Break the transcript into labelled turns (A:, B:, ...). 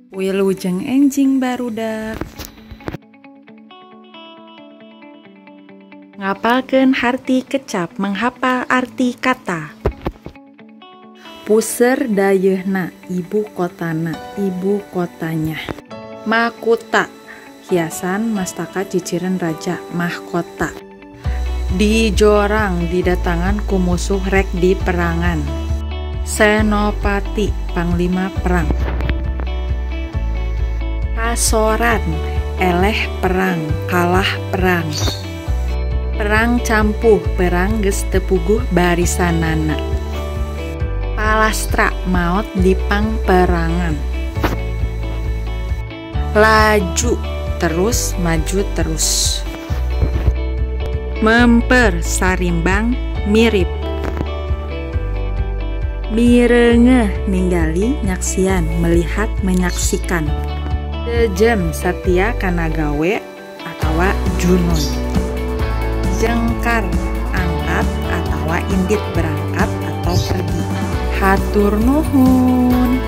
A: Wilujeng enjing barudak. Ngapalkeun harti kecap, menghafal arti kata. Puseur dayeuhna, ibu kotana, ibu kotanya. Makuta, hiasan mastaka ciciren raja, mahkota. Dijorang, didatangan ku musuh rek di perangan. Senopati, panglima perang. Kasoran, eleh perang, kalah perang. Perang campuh, perang geus teu puguh barisanana. Palastra, maot di pangperangan. Laju, terus, maju terus. Memper, sarimbang, mirip. Mireungeuh, ninggali, nyaksian, melihat, menyaksikan. Sejem, satia kana gawe atawa junun. Jengkar, angkat atawa indit, berangkat atau pergi. Hatur nuhun.